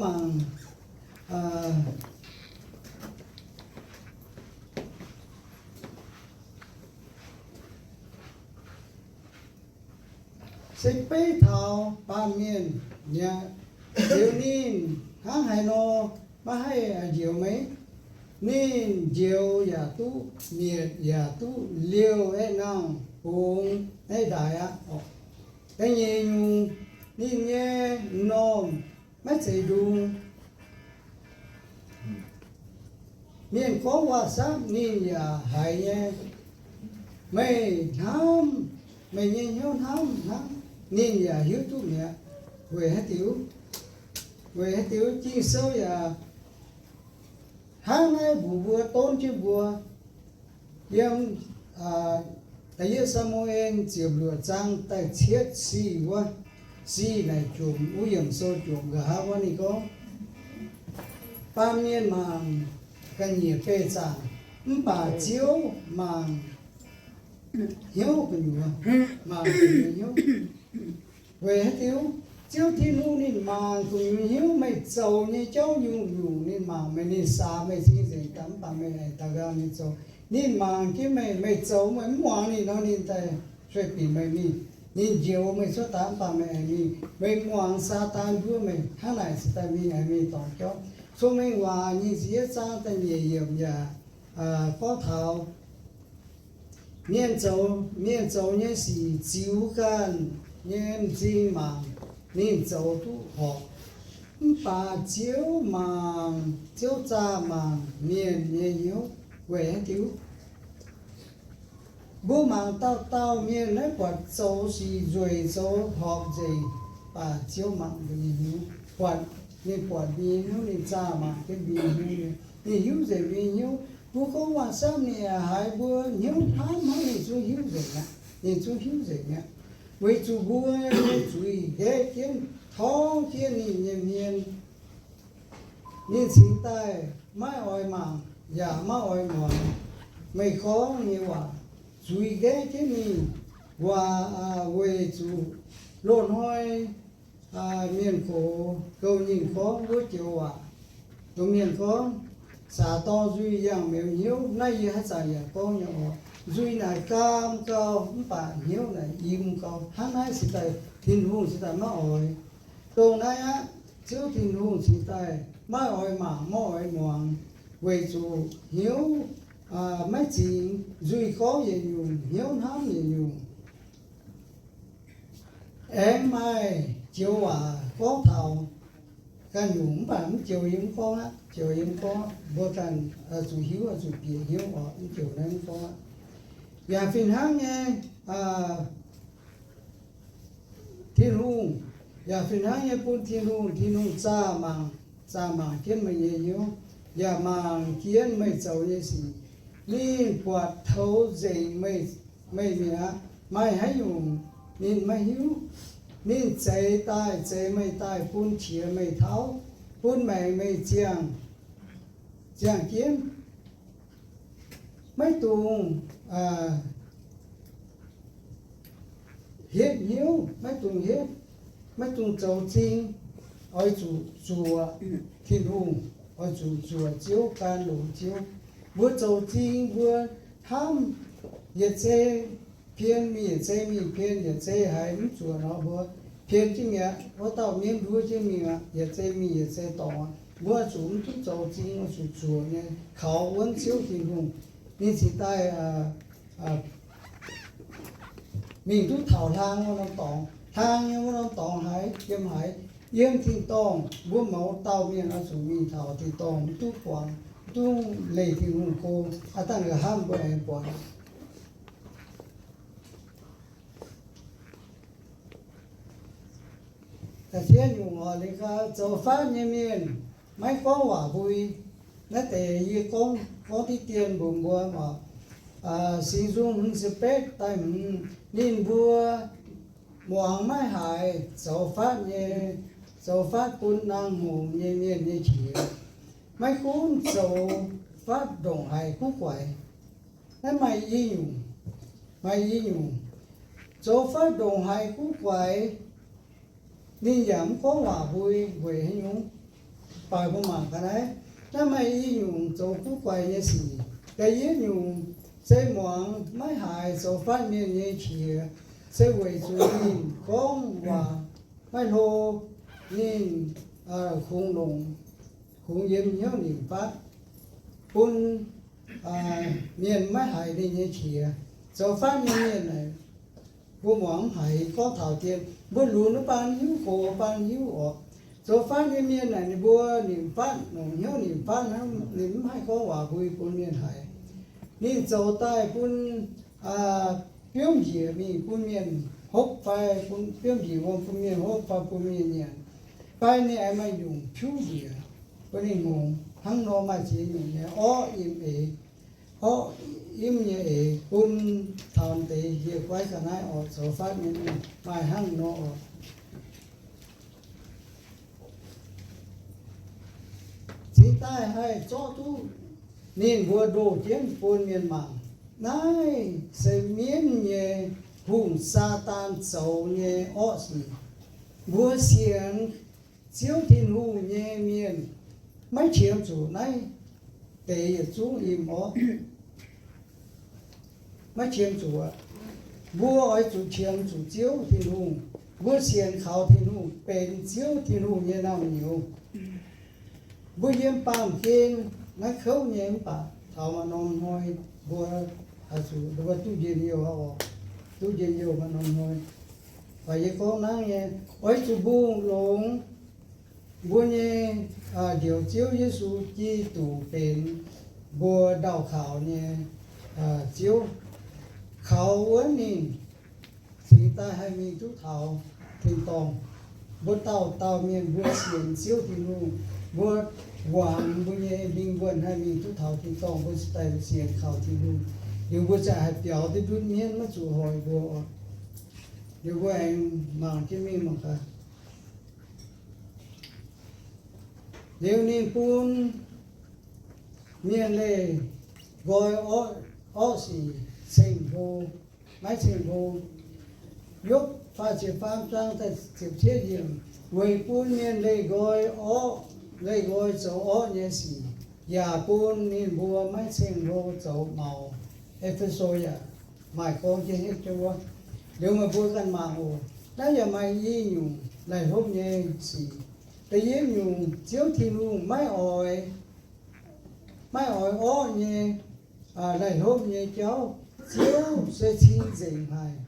mangc, se beiv taux baamh mienh mi'aqv. Liuz ninh hnangv haaix nor maiv haih njoux meih? Ninh njoux yaac duqv, mietc yaac duqv, liouh aeqv, nangh bungx aeqv, ndaaix aqv. Da'nyeic nyungc, ninh nyei m'normh maiv zeiz ndung. Mienh gorngv waac-samv ninh yaac haiz nyei. Meih hnamv, meih nyei hnyouv hnamv hnangv, ninh yaac hiuv duqv mi'aqv. Weic haaix diuc? Weic haaix diuc? Ging-Sou yaac hnangv naaiv mbuox mbuo, donv jienv mbuo. Yiem Da'yietv Saa^mu^en ziepc luoqc zaang da'cietv sic wuov, sic naaic jomc wuov yiemc sou jomc nqa'haav wuov ninh gorngv, baamh mienh mangc ga'nyiec beih zaangc, mv baac Ziouv mangc hnyouv gu'nyuoz, mangc gu'nyuoz hnyouv. Weic haaix diuc? Ziouv Tin-Hungh ninh mangc gu'nyuoz hnyouv. Meih zoux nyei jauv nyungc-nyungc ninh mangc meih, ninh saax meih cing-nzengc daaih, mv baac meih aengx daux nqaang ninh zoux. Ninh mangc jienv meih, meih zoux meih mv muangx ninh nor, ninh daaih sueih binc meih mingh. Ninh njoux meih cuotv daaih mv baac meih aengx mingh. Meih muangx Saadaan mbuox meih hnangv naaic cingx daaih mingh, aengx mingh dorngc jauv. Cong-Mengh Waac nyic ziepc yietv zaang da'nyeic yiemc yaac gorngv taux mienh zoux, mienh zoux nyei sic ziux ganh nyei m'zing mangc, ninh zoux duqv horpc. Mv baac Ziouv mangc, Ziouv zaah mangc mienh nyei hnyouv. Weic haaix diuc? Mbuo mangc dauh dauh mienh naaiv buatc zoux sic nzueic, zoux horpc nzengc, mv baac Ziouv mangc mbuo nyei hnyouv, buatc, ninh buatc mbuo nyei hnyouv, ninh zaah mangc jienv mbuo nyei hnyouv, ninh hiuv nzengc mbuo nyei hnyouv. Mbuo gorngv waac-samv ninh yaac haiz mbuo hnyouv hnamv hnangv, ninh zungv hiuv nzengc aqv. Ninh zungv hiuv nzengc aqv. Weic zuqc mbuo nyei zuiz nqaeqv jienv, torngv jienv ninh nyei hmien. Ninh cingx daaih maiv oix mangc yaac maiv oix muangx meih gorngv nyei waac. Zuiz nqaeqv jienv ninh waac, weic zuqc loz-hnoi mienh gox gouv nyinh gorngv wuov joux waac. Dongh mienh gorngv, saax dorh nzuih yangh meuz hnyouv. Naaiv yie haaix zanc yaac gorngv nyei oc. Nzuih naaic gaam gau, mv baac hnyouv naaic im gau. Hnangv naaiv cingx daaih Tin-Hungh cingx daaih maiv oix. Dongh naaiv aqv, Ziouv Tin-Hungh cingx daaih maiv oix mangc, maiv oix muangx, weic zuqc hnyouv maiv zingx, nzuih gorngv yietc nyungc, hnyouv hnamv yietc nyungc. Aengx maaih joux waac gorngv taux ganh nyungc, mv baac mv joux yie mv gorngv aqv. Joux yie mv gorngv, mbuo ganh zuqc hiuv, zuqc bieqc hnyouv oc. Mv joux naaiv mv gorngv aqv. Yaac fih hnangv nyei, Tin-Hungh, yaac fih hnangv nyei bun Tin-Hungh. Tin-Hungh zaah mangc, zaah mangc jienv meih nyei hnyouv, yaac mangc jienv meih zoux nyei sic. Ninh buatc toux nzengc meih, meih mi'aqv. Maaih haaix nyungc ninh maiv hiuv. Ninh zeix daaih, zeix meih daaih bun qiex meih tauv, bun maengc meih ziangh, ziangh jienv. Maiv dungx hietv hnyouv, maiv dungx hietv, maiv dungx zoux zing. Oix zuqc zuoqc Tin-Hungh, oix zuqc zuoqc Ziouv, gan longx Ziouv. Mbuo zoux zing mbuo hnamv yietc zei pien mingh, yietc zei mingh pien, yietc zei haiz mv zuoqc nor mbuo pien jienv mi'aqv. Wuov dauh mienv nduov jienv mingh aqv. Yietc zei mingh yietc zei dorngc aqv. Mbuo zuqc mv duqv zoux zing, zuqc zuoqc nyei kaux wuonv Ziouv Tin-Hungh. Ninh cingx daaih mingh duqv taux hlang wuov norm dorngx. Hlang nyei wuov norm dorngx haiz, yiem haiz, yiem tin-dorngh. Mbuo mouz dauh mienh oix zuqc mingh taux tin-dorngh, mv duqv buangx, mv duqv leih Tin-Hungh go. Aav dangh nqa'haav mbuo aengx buatc. Da'cietv nyungc oc, ninh gaax zoux fatv nyei mienh maiv gorngv waac mbui. Naaiv deix yie gorngv, gorngv diqv dien mbuox mbuo oc. Singx Nzung hmz ziepc betv da'hmz, ninh mbuo muangx maiv haiz zoux fatv nyei, zoux fatv bun naang-hngongx nyei mienh nyei qiex. Maiv gunv zoux fatv ndongc haaix kuv guaix. Naaiv maaih i nyungc, maaih i nyungc, zoux fatv ndongc haaix kuv guaix, ninh yaac mv gorngv waac mbui. Weic haaix nyungc? Baac mbuo mangc gaax naaiv, naaiv maaih i nyungc zoux guv guaix nyei sic. Da'yietv nyungc se muangx maiv haiz zoux fatv mienh nyei qiex, se weic zuqc ninh gorngv waac maiv hlo, ninh kungx longc, kungx yiem hnyouv nimc fatv, bun mienh maiv haiz ninh nyei qiex. Zoux fatv nyei mienh naaic, mbuo muangx mv haiz gorngv taux dien, mbuo lunx wuov baan hiuv, gox baan hiuv orqc. Zoux fatv nyei mienh naaic, ninh mbuo nimc fatv, longc hnyouv nimc fatv hnangv, ninh mv haih gorngv waac mbui bun mienh haiz. Ninh zoux daaih bun biomv njiec mingh bun mienh hopv fai, bun biomv njiec wuom bun mienh hopv fai bun mienh nyanc. Fai ninh aengx maaih nyungc piuv njiec bun ninh hngongx. Hnangv nor maaih ziex nyungc nyei orqv im eix. Orqv im nyei eix bun taux deix hieh guaiv ga'naaiv orqc, zoux fatv nyei mienh maaih hnangv nor orqc. Cingx daaih haih zorqv duqv ninh mbuo ndoh jienv bun mienh mangc. Naaiv se mienv nyei hungh, Saadaan, zoux nyei orqv sic. Mbuo sienx Ziouv Tin-Hungh nyei mienh maiv qiemx zuqc naaiv deix yietc zungv im orqv. Maiv qiemx zuqc. Mbuo oix zuqc qiemx zuqc Ziouv Tin-Hungh. Mbuo sienx kaux Tin-Hungh, benx Ziouv Tin-Hungh nyei naamh nyouz. Mbuo yiem baamh gen naaiv kouv nyei, mv baac taux maaih norm hnoi mbuo haih zuqc duqv njien-youh oc. Duqv njien-youh maaih norm hnoi. Baac yie gorngv hnangv nyei, oix zuqc mbungh longx mbuo nyei Njoux Ziouv Yesu Giduc benx mbuo ndau kaux nyei Ziouv. Kaux wuonv ninh cingx daaih haih mingh duqv taux tin-dorngh. Mbuo dauh dauh mienh mbuo sienx Ziouv Tin-Hungh, mbuo wangx mbuo nyei lingh wuonh haih mingh duqv taux tin-dorngh, mbuo cingx daaih sienx kaux Tin-Hungh. Liuz mbuo ziouc haih biaux duqv ndutv mienv maiv zuqc hoic mbuo. Liuz mbuo aengx mangc jienv mingh mangc gaax. Liuz ninh bun mienh leih nqoi orqv, orqv sic ceng-hlo, maiv ceng-hlo. Yopv faah ziepc faam zaang da'ziepc cietv yiemc, weic bun mienh leih nqoi orqv, leih nqoi zoux orqv nyei sic, yaac bun ninh mbuo maiv ceng-hlo zoux maux. E^fe^so yaac maaih gorngv jienv hietv jienv wuov. Liuz meih mbuo ganh mangc oc. Naaiv yaac maaih i nyungc laih hlopv nyei sic. Da'yietv nyungc, Ziouv Tin-Hungh maiv oix, maiv oix orqv nyei laih hlopv nyei jauv. Ziouv se cing-nzengc haic.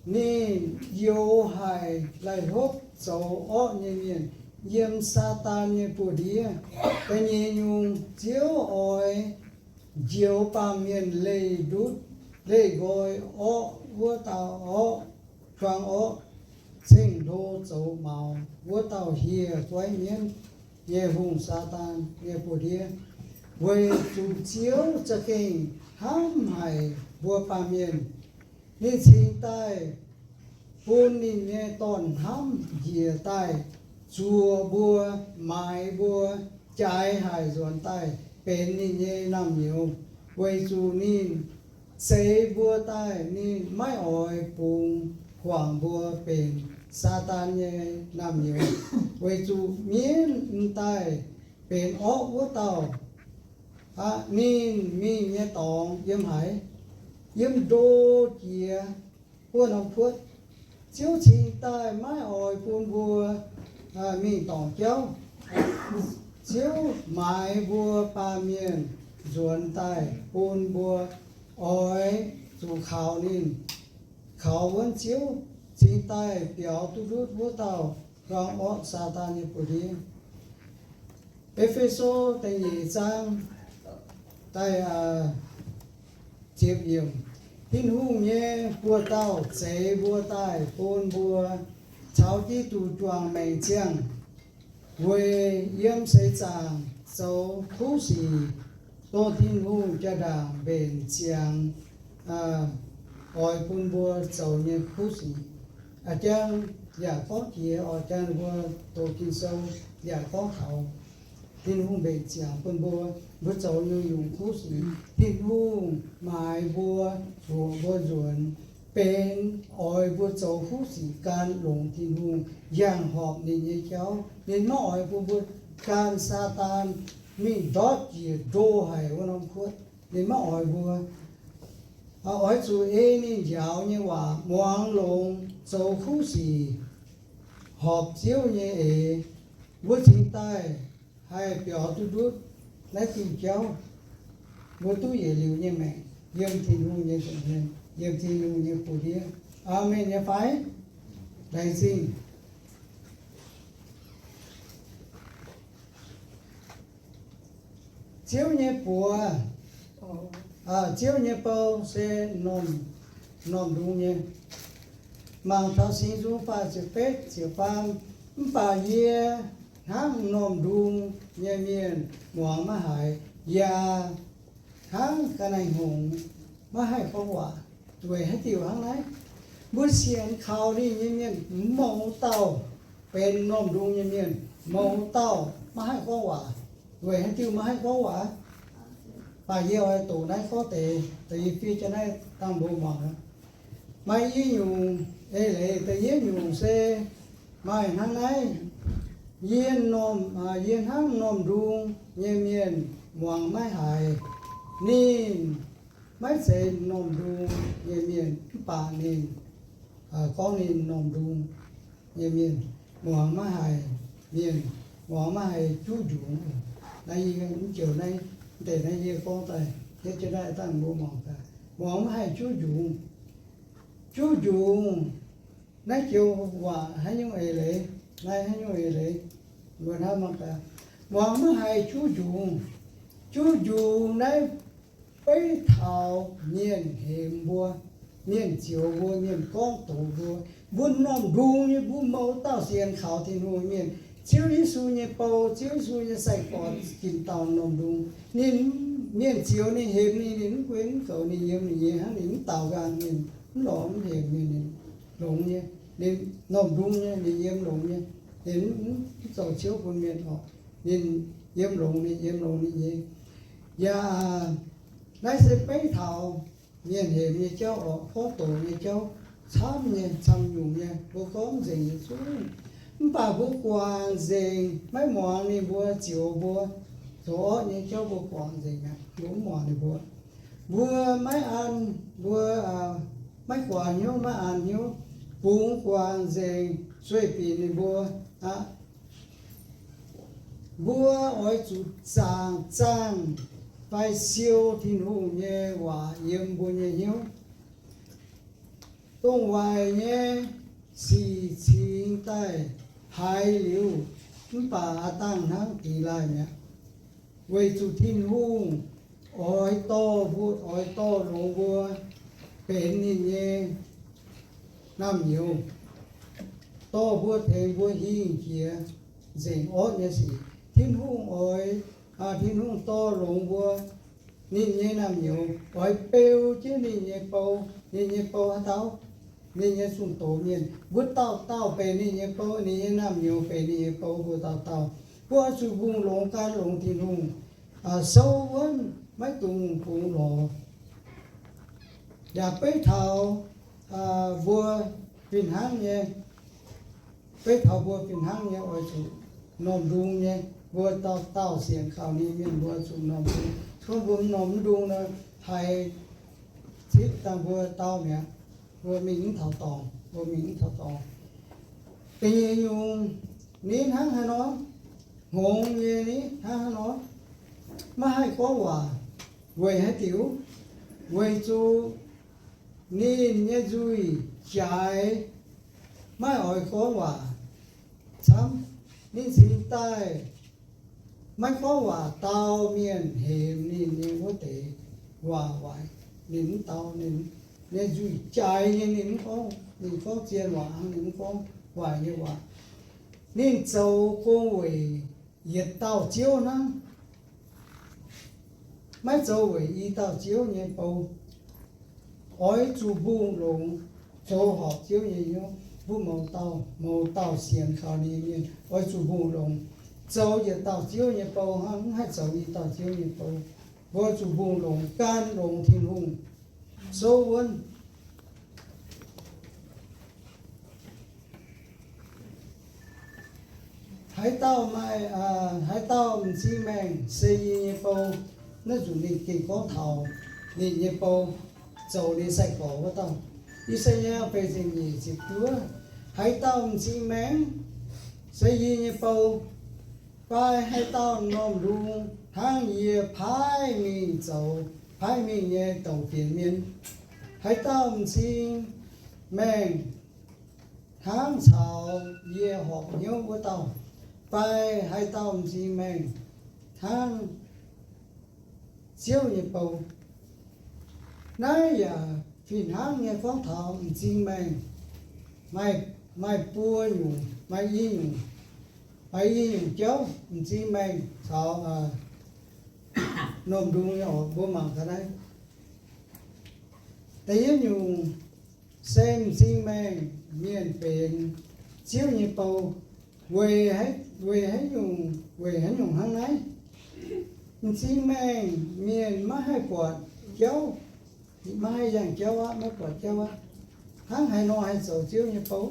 Ninh youx haic laih hlopv zoux orqv nyei mienh yiem Saadaan nyei buoz-ndiev. Da'nyeic nyungc, Ziouv oix njoux baamh mienh leih ndutv, leih nqoi orqv wuov dauh orqv, juang orqv, ceng-hlo zoux maux wuov dauh hieh guaiv mienv nyei hungh, Saadaan nyei buoz-ndiev. Weic zuqc Ziouv za'gengh hnamv haic mbuo baamh mienh, ninh cingx daaih bun ninh nyei Dorn-hnamv njiec daaih zuoqc mbuo, maaiz mbuo, jaaix haic nzuonx daaih benx ninh nyei naamh nyouz, weic zuqc ninh zeix mbuo daaih, ninh maiv oix bungx guangc mbuo benx Saadaan nyei naamh nyouz. Weic zuqc mienv m'daaih benx orqv wuov dauh aqv. Ninh mingh nyei dorngx yiem haaix? Yiem ndo jiex buov norm kuotv. Ziouv cingx daaih maiv oix bun mbuo mingh dorngc jauv. Ziouv maaiz mbuo baamh mienh nzuonx daaih bun mbuo oix zuqc kaux ninh, kaux wuonv Ziouv, cingx daaih biaux duqv ndutv wuov dauh juang orqv, Saadaan nyei buoz-ndiev. E^fe^so da'nyeic zaang da'faam yiemc, Tin-Hungh nyei buoz-dauh zeix mbuo daaih bun mbuo caux Giduc juangc maengc ziangh, weic yiem seix zaangc zoux kuv sic, dongh Tin-Hungh jaa-ndaangc mbenc ziangx oix bun mbuo zoux nyei kuv sic. A'jang yaac gorngv jiex, a'jang mbuo doqc Ging-Sou yaac gorngv taux Tin-Hungh mbenc ziangx bun mbuo, mbuo zoux nyungc-nyungc kuv sic. Tin-Hungh maaiz mbuo, zuoqc mbuo nzuonx, benx oix mbuo zoux kuv sic gan longx Tin-Hungh, yangh horpc ninh nyei jauv. Ninh maiv oix bun mbuo Ganh Saadaan mingh ndortv njiec ndo haic wuov norm kuotv. Ninh maiv oix mbuo. Oix zuqc ei ninh njaaux nyei waac muangx longx, zoux kuv sic, horpc Ziouv nyei eix, mbuo cingx daaih haih biaux duqv ndutv naaiv diuh jauv. Mbuo duqv yietc liuz nyei maengc yiem Tin-Hungh nyei nza'hmien, yiem Tin-Hungh nyei buoz-ndiev. Aamen nyei fai? Laengz zingh. Ziouv nyei buoz, Ziouv nyei bou se normh, normh ndung nyei. Mangc taux Singx Nzung faah ziepc betv ziepc faam, mv baac yie hnangv normh ndung nyei mienh muangx maiv haiz, yaac hnangv ga'naaiv-hngongx maiv haih gorngv waac. Weic haaix diuc hnangv naaiv? Mbuo sienx kaux ninh nyei mienh mouz dauh benx normh ndung nyei mienh, mouz dauh maiv haih gorngv waac. Weic haaix diuc maiv haih gorngv waac? Baac yie oix doqc naaiv gorngv deix, deix yie fiev jienv naaiv dangh mbuo muangx. Maaih i nyungc eix leiz, da'yietv nyungc se maaih hnangv naaiv. Yie normh, yie hnangv normh ndung nyei mienh muangx maiv haiz. Ninh maiv zeiz normh ndung nyei mienh, mv baac ninh gorngv ninh normh ndung nyei mienh, muangx maiv haiz mienh, muangx maiv haiz juv njungx. Naaiv yie mv joux naaiv, deix naaiv yie gorngv daaih, yie jienv naaiv dangh mbuo muangx daaih, muangx maiv haiz juv njungx. Juv njungx. Naaiv joux waac haaix nyungc eix leiz? Naaiv haaix nyungc eix leiz? Mbuo hnamv mangc gaax, muangx maiv haiz juv njungx. Juv njungx naaiv beiv taux mienh hemx mbuo, mienh zioux mbuo, mienh gorngv doqc mbuo. Mbuo normh ndung nyei, mbuo mouz dauh sienx kaux Tin-Hungh mienh. Ziouv Yesu nyei bou, Ziouv Yesu nyei sai-gorx ginc dauh normh ndung. Ninh, mienh zioux ninh, hemx ninh, ninh mv gunv mv goux ninh, yiem ninh nyei hnangv, ninh mv daaux nqaang mienh, mv lorz mv hemx mienh, ninh longx nyei. Ninh normh ndung nyei, ninh yiem longx nyei. Ninh mv zoux ciouv bun mienh oc. Ninh yiem longx, ninh yiem longx ninh nyei. Yaac naaiv se beiv taux mienh hemx nyei jauv oc, gorngv doqc nyei jauv, camv nyei, camv nyungc nyei, mbuo gorngv nzengc yietc zungv. Mv baac mbuo guangc nzengc, maiv muangx ninh mbuo zioux mbuo zoux orqv nyei jauv, mbuo guangc nzengc aqv, mbuo mv muangx ninh mbuo. Mbuo maiv an, mbuo maiv guangc hnyouv, maiv an hnyouv, bungx guangc nzengc, sueih binc ninh mbuo aqv. Mbuo oix zuqc zaangc zaangh fai siou Tin-Hungh nyei waac yiem mbuo nyei hnyouv. Dongh waaic nyei sic cingx daaih haiz liuz, mv baac aav dangh hnangv dingx laaih mi'aqv. Weic zuqc Tin-Hungh oix dorh mbuo, oix dorh longx mbuo benx ninh nyei naamh nyouz, dorh mbuo tengx mbuo hingh jiex nzengc orqv nyei sic. Tin-Hungh oix, Tin-Hungh dorh longx mbuo ninh nyei naamh nyouz, oix beu jienv ninh nyei bou. Ninh nyei bou haaix dauh? Ninh nyei zunh doz mienh. Mbuo dauh dauh benx ninh nyei bou, ninh nyei naamh nyouz benx ninh nyei bou, mbuo dauh dauh. Mbuo oix zuqc mbungh longx gan longx Tin-Hungh, souv wuonv, maiv dungx bungx lorz. Yaac beiv taux mbuo fih hnangv nyei, beiv taux mbuo fih hnangv nyei oix zuqc normh ndung nyei. Mbuo dauh dauh sienx kaux ninh mienh mbuo zuqc normh ndung. Gorngv mbuo mv normh mv ndung nor, haiz citv dangh mbuo dau mi'aqv. Mbuo mingh mv taux dorngx, mbuo mingh mv taux dorngx. Da'nyeic nyungc, ninh hnangv haaix nor? Hngongx nyei ninh hnangv haaix nor? Maiv haih gorngv waac. Weic haaix diuc? Weic zuqc ninh nyei nzuih jaaix, maiv oix gorngv waac. Camv, ninh cingx daaih maiv gorngv waac dau mienh hemx ninh nyei wuov deix waac waaic. Ninh mv dau, ninh nyei nzuih jaaix nyei, ninh mv gorngv. Ninh gorngv zien waac hnangv, ninh mv gorngv waaic nyei waac. Ninh zoux gong weic yietc dauh Ziouv hnangv, maiv zoux weic i dauh Ziouv nyei bou. Oix zuqc mbungh longx, zoux horpc Ziouv nyei hnyouv. Mbuo mouz dauh mouz dauh sienx kaux ninh nyei mienh oix zuqc mbungh longx, zoux yietc dauh Ziouv nyei bou hnangv, mv haih zoux i dauh Ziouv nyei bou. Mbuo zuqc mbungh longx, gan longx Tin-Hungh, souv wuonv. Haaix dauh maaih, haaix dauh m'zing maengh se yie nyei bou. Naaiv nzunc ninh gengh gorngv taux ninh nyei bou, zoux ninh sai-gorx wuov dauh. I^saa^yaa feix ziepc nyeic ziepc juov, haaix dauh m'zing maengh se yie nyei bou. Fai haaix dauh m'normh ndung hnangv yie paaiv mingh zoux, paaiv mingh nyei douc fienx mienh. Haaix dauh m'zing maengh hnangv caux yie horpc hnyouv wuov dauh. Fai haaix dauh m'zing maengh hnangv Ziouv nyei bou. Naaiv yaac fih hnangv nyei gorngv taux m'zing maengh maaih, maaih buo nyungc, maaih i nyungc, maaih i nyungc jauv m'zing maengh caux normh ndung nyei oc. Mbuo mangc gaax naaiv. Da'yietv nyungc se m'zing maengh mienh benx Ziouv nyei bou. Weic, weic haaix nyungc, weic haaix nyungc hnangv naaiv? M'zing maengh mienh maiv haih buatc jauv, maiv haih yangh jauv aqv, maiv buatc jauv aqv. Hnangv haaix nor haih zoux Ziouv nyei bou?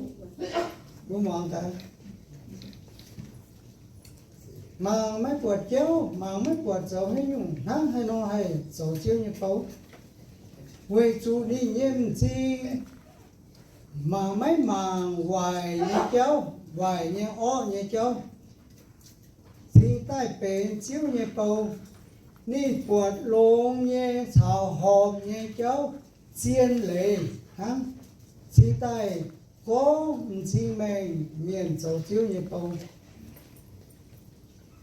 Mbuo muangx gaax. Mangc maiv buatc jauv, mangc maiv buatc zoux haaix nyungc, hnangv haaix nor haih zoux Ziouv nyei bou? Weic zuqc ninh nyei m'zing mangc maiv mangc waaic nyei jauv, waaic nyei orqv nyei jauv, cingx daaih benx Ziouv nyei bou. Ninh buatc longx nyei caux horpc nyei jauv zien leiz hnangv, cingx daaih gorngv m'zing maengh mienh zoux Ziouv nyei bou.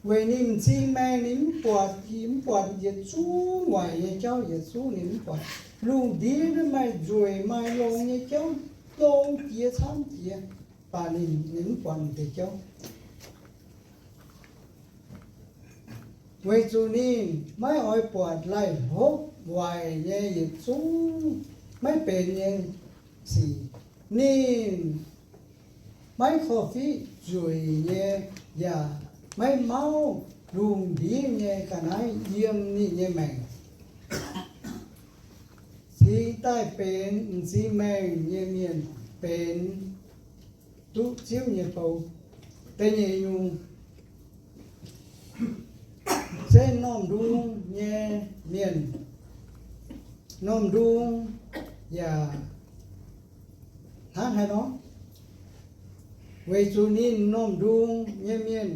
Weic ninh m'zing maengh ninh mv buatc, mv buatc yietc zungv waaic nyei jauv, yietc zungv ninh mv buatc. Lungh ndiev naaiv maaih nzueic maaih longx nyei jauv, longx jiex camv jiex, baac ninh, ninh mv buatc deix jauv. Weic zuqc ninh maiv oix buatc laih hlopv waaic nyei yietc zungv maiv benx nyei sic. Ninh maiv korv-fiqv nzueic nyei yaac maiv mauv lungh ndiev nyei ga'naaiv yiem ninh nyei maengc, cingx daaih benx m'zing maengh nyei mienh benx duqv Ziouv nyei bou. Da'nyeic nyungc se m'normh ndung nyei mienh. M'normh ndung yaac hnangv haaix nor? Weic zuqc ninh m'normh ndung nyei mienh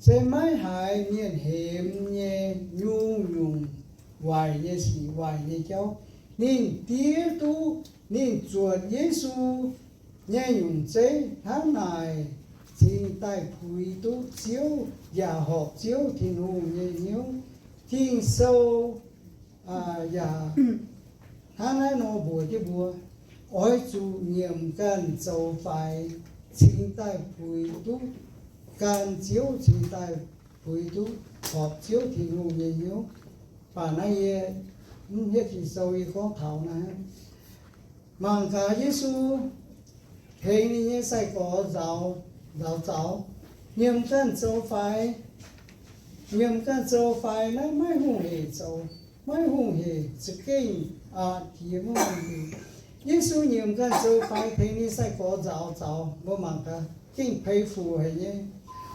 se maiv haiz mienh hemx nyei nyungc-nyungc waaic nyei sic, waaic nyei jauv. Ninh diev duqv ninh zuotc Yesu nyei nyungc zeiv hnangv naaic cingx daaih puix duqv Ziouv yaac horpc Ziouv Tin-Hungh nyei hnyouv. Ging-Sou yaac hnangv naaiv nor mbuox jienv mbuo, oix zuqc nyiemc ganh zoux faix cingx daaih puix duqv gan Ziouv, cingx daaih puix duqv horpc Ziouv Tin-Hungh nyei hnyouv. Baac naaiv yie mv hietv Ging-Sou, yie gorngv taux naaiv. Mangc gaax Yesu tengx ninh nyei sai-gorx nzaaux, nzaaux zaux, nyiemc ganh zoux faix. Nyiemc ganh zoux faix naaiv maiv hungh heic zoux, maiv hungh heic za'gengh aqc jiex maiv hungh heic. Yesu nyiemc ganh zoux faix tengx ninh sai-gorx nzaaux zaux, mbuo mangc gaax, gengh peix fuc haic nyei.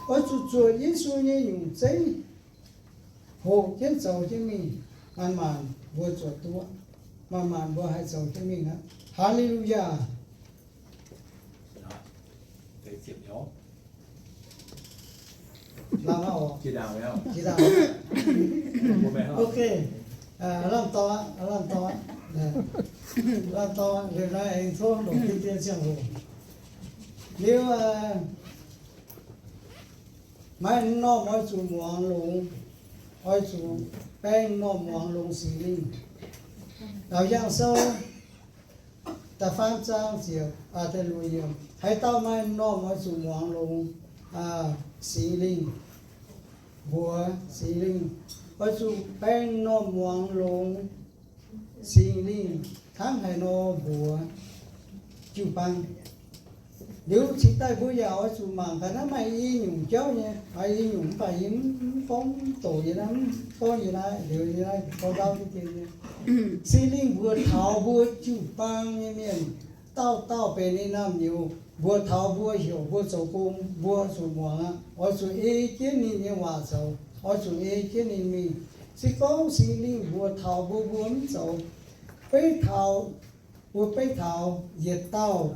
Oix zuqc zuotc Yesu nyei nyungc zeiv hoqc jienv zoux jienv mingh, maanc maanc mbuo zuotc duqv, maanc maanc mbuo haih zoux jienv mingh aqv. Haa^le^lu^yaa! Lamh, ok, lamh dorh aqv, lamh dorh aqv, lamh dorh aqv. Liuz naaiv aengx tov longc dien dien ziangh hoc. Liuz maaih m'normh oix zuqc muangx longx, oix zuqc baeng m'normh muangx longx Singx Lingh. Laauc Yaangh Sou da'faam zaang ziepc, haaix dauh maaih m'normh oix zuqc muangx longx Singx Lingh, mbuox Singx Lingh, oix zuqc baeng m'normh muangx longx Singx Lingh hnangv haaix nor mbuox jiu-baang. Liuz cingx daaih mbuo yaac oix zuqc mangc gaax naaiv maaih i nyungc jauv nyei, maaih i nyungc mv baac yie mv gorngv doqc yie naaiv, mv gorngv yie naaiv, liuz yie naaiv gorngv ndaauv jienv dien nyei. Singx Lingh mbuox taux mbuo jiu-baang nyei mienh, dauh dauh benx ninh naamh nyouz, mbuox taux mbuo heuc mbuo zoux gong, mbuo zuqc muangx aqv. Oix zuqc ei jienv ninh nyei waac zoux, oix zuqc ei jienv ninh mingh. Se gorngv Singx Lingh mbuox taux mbuo, mbuo mv zoux, beiv taux, mbuo beiv taux yietc dauh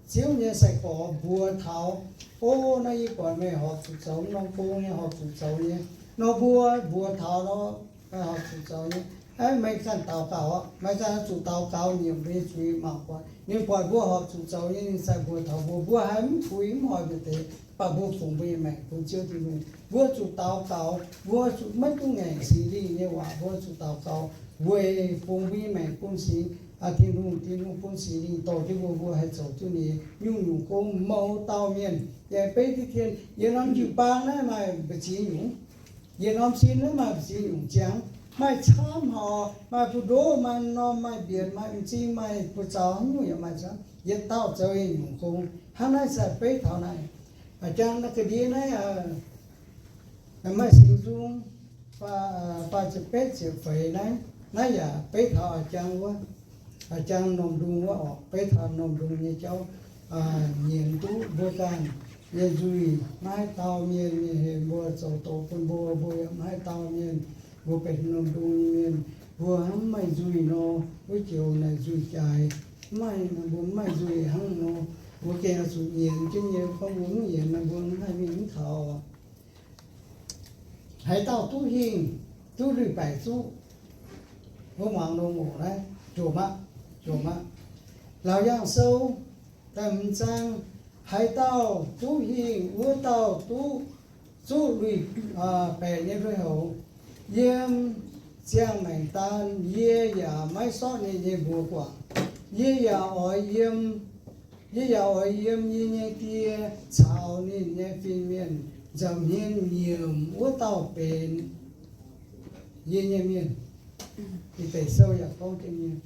Ziouv nyei sai-gorx mbuox taux, O, naaiv yie buatc meih horpc zuqc zoux norm gong nyei, horpc zuqc zoux nyei nor, mbuo mbuox taux nor, meih horpc zuqc zoux nyei. Aav, meih ganh daux gaux, meih ganh zuqc daux gaux nyiemc mbuo nyei zuiz mangc buatc. Ninh buatc mbuo horpc zuqc zoux nyei, ninh sai mbuox taux mbuo. Mbuo haiz mv puix mv hoic mbuo deix, mv baac mbuo fungx mbuo nyei maengc bun Ziouv Tin-Hungh. Mbuo zuqc daux gaux, mbuo zuqc maiv dungx ngaengc Singx Lingh nyei waac, mbuo zuqc daux gaux weic fungx mbuo nyei maengc bun Singx, Tin-Hungh, Tin-Hungh bun Singx Lingh dorh jienv mbuo, mbuo haih zoux duqv ninh nyei nyungc-nyungc gong. Mouz dauh mienh yaac beiv diqv tien, yie norm jiu-baang naaiv maaih mbu'ziex nyungc, yie norm sin naaiv maaih mbu'ziex nyungc ziangx, maaih camv haic, maaih buoz-ndoqv, maaih norm, maaih mbienx, maaih m'zing, maaih buoz-zaux, haaix nyungc yaac maaih camv. Yietc dauh zoux yietc nyungc gong. Hnangv naaiv se beiv taux naaiv, jangx naaiv ga'ndiev naaiv, maaih singx nzung faah ziepc betv ziepc feix naaiv, naaiv yaac beiv taux a'jang wuov, a'jang Normh Ndung wuov orqc, beiv taux Normh Ndung nyei jauv, nyienz duqv mbuo ganh nyei nzuih. Maiv dauh mienh nyei hemx mbuo zoux doqc bun mbuo, mbuo yaac maiv dauh mienh, mbuo benx Normh Ndung nyei mienh, mbuo hnamv maiv maaih nzuih nor, wuov joux naaic nzuih jaaix, maiv maaih, mbuo maiv maaih nzuih hnangv nor, mbuo gengh oix zuqc nyienz jienv nyei. Gorngv mbuo mv nyienz nor, mbuo mv haih mingh mv taux. Haaix dauh duqv hingh, duqv lui-baeqc zuqv, mbuo muangx longx oc. Naaiv jomc aqv, jomc aqv. Laauc Yaangh Sou da'hmz zaang, haaix dauh duqv hingh, wuov dauh duqv zuqv lui-baeqc nyei lui-houx. Yiem ziangh maengc daan yie yaac maiv sortv ninh nyei mbuox guangc. Yie yaac oix yiem, yie yaac oix yiem yie nyei die caux ninh nyei fin-mienh nza'hmien nyiemc wuov dauh benx yie nyei mienh. Bide Sou yaac gorngv jienv nyei.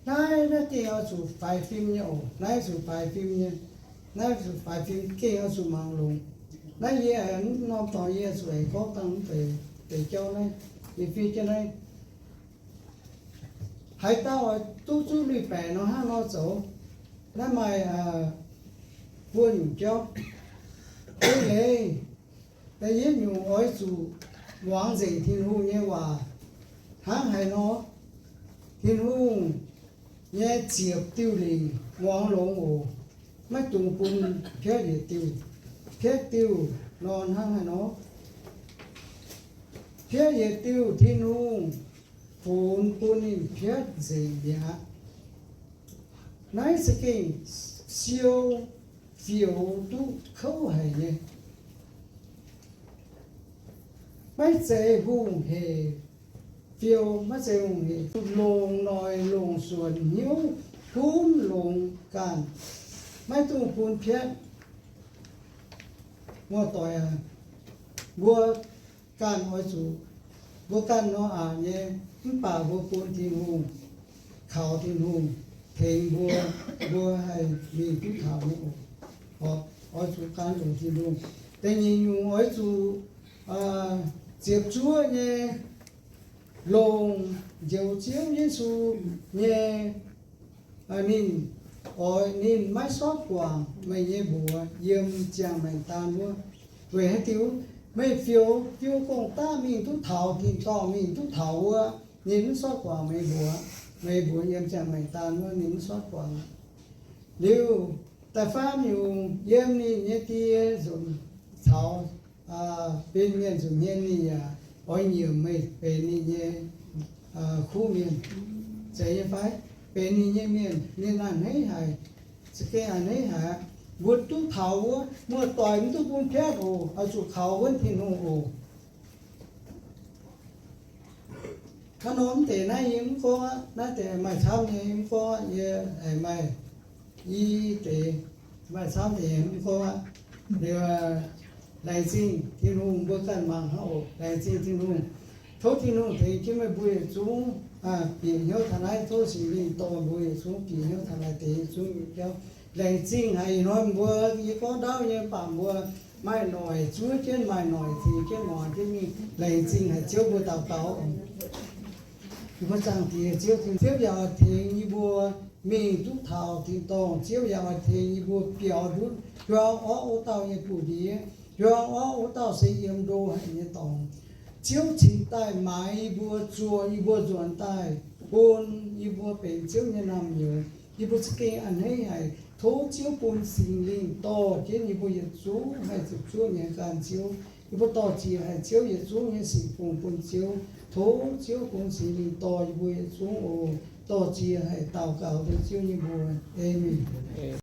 Naaiv, naaiv gengh oix zuqc faix fim nyei oc. Naaiv zuqc faix fim nyei. Naaiv zuqc faix fim, gengh oix zuqc mangc longx. Naaiv yie norm dorngx yie zuqc aengx gorngv dangh deix jauv naaiv, yie fiev jienv naaiv. Haaix dauh duqv zuqv lui-baeqc nor hnangv nor zoux. Naaiv maaih buo nyungc jauv. Da'yietv nyungc, oix zuqc muangx nzengc Tin-Hungh nyei waac. Hnangv haaix nor? Tin-Hungh nyei ziepc diuh lingc muangx longx oc. Maiv dungx bun piatv yietc diuh. Piatv diuh nor hnangv haaix nor? Piatv yietc diuh Tin-Hungh funx bun ninh piatv nzengc mi'aqv. Naaiv za'gengh siou fioux duqv kouv haic nyei. Maiv zeiz hungh heic fiou, maiv zeiz hungh heic, longc noic longc suonc hnyouv gunv longx ganh, maiv dungx bun piatv. Muoz-doic aac, mbuo ganh oix zuqc, mbuo ganh nor aqc nyei, mv baac mbuo bun Tin-Hungh, kaux Tin-Hungh tengx mbuo, mbuo haih mingh duqv taux nyei oc. Oix zuqc gan longc Tin-Hungh. Da'nyeic nyungc oix zuqc ziepc zuoqv nyei longc Njoux Ziouv Yesu nyei, ninh oix, ninh maiv sortv guangc meih nyei mbuox yiem ziangh maengc daan wuov. Weic haaix diuc? Meih fioux, fioux gong-daqv mingh duqv taux tin-dorngh, mingh duqv taux wuov, ninh mv sortv guangc meih mbuox. Meih mbuox yiem ziangh maengc daan wuov, ninh mv sortv guangc. Liuz, da'faam nyungc, yiem ninh nyei die nzunc caux fin-mienh nzunc hmien ninh yaac oix nyiemc meih benx ninh nyei kuv mienh. Zeiz nyei fai? Benx ninh nyei mienh, ninh a'hneiv haic. Za'gengh a'hneiv haic aqv. Mbuo duqv taux wuov, muoz-doic mv duqv bun piatv oc. Oix zuqc kaux wuonv Tin-Hungh oc. Hnangv nor mv deix naaiv yie mv gorngv aqv. Naaiv deix maaih camv nyei, mv gorngv aqv. Yie aengx maaih i deix, maaih camv deix mv gorngv aqv. Liuz, laengz zingh Tin-Hungh, mbuo ganh mangc hnangv oc. Laengz zingh Tin-Hungh. Tov Tin-Hungh tengx jienv meih mbuo yietc zungv bieqc hnyouv taux naaiv. Tov Singx Lingh dorh mbuo yietc zungv bieqc hnyouv taux naaiv deix yietc zungv yietc jauv. Laengz zingh haic. Ih hnoi mbuo, yie gorngv ndaauv nyei, mv baac mbuo maaih noic zuov jienv, maaih noic tengx jienv muangx jienv mingh. Laengz zingh haic. Ziouv, mbuo daux gaux. Yie mbuo Zaangc Diex Ziouv, Ziouv yaac oix tengx yie mbuo mingh duqv taux tin-dorngh. Ziouv yaac oix tengx yie mbuo biaux ndutv yiem orqv wuov dauh nyei buoz-ndiev, yiem orqv wuov dauh se yiem ndo haic nyei dorngx. Ziouv cingx daaih maaiz yie mbuo, zuoqc yie mbuo nzuonx daaih, bun yie mbuo benx Ziouv nyei naamh nyouz. Yie mbuo za'gengh a'hneiv haic. Tov Ziouv bun Singx Lingh dorh jienv yie mbuo yietc zungv haih ziepc zuoqv nyei gan Ziouv. Yie mbuo dor-ziec haic Ziouv yietc zungv nyei sic fungx bun Ziouv. Tov Ziouv bun Singx Lingh dorh yie mbuo yietc zungv oc. Dor-ziec haic daux gaux dengv Ziouv nyei mbuox. Aamen.